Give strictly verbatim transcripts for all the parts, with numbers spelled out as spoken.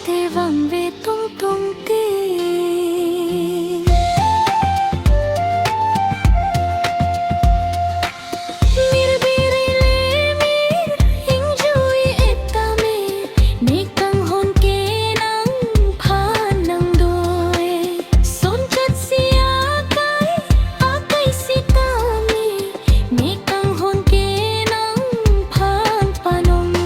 te vangve tongtong te. Mir biri le mir, ingjui-et tame, mek kanghon ke nangphan nangdo-e. Sonchat si akai, akai sitame, mek kanghon ke nangphan panong-e.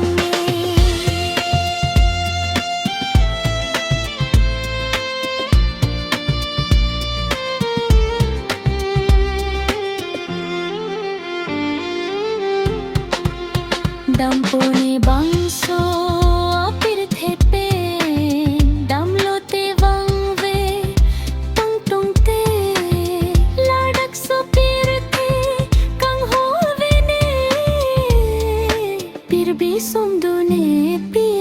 Dampo ne bangso apirthe pen, damlote vangve tongtong te, ladak so pirthe kanghon ave ne, pirbi sumdun-e pi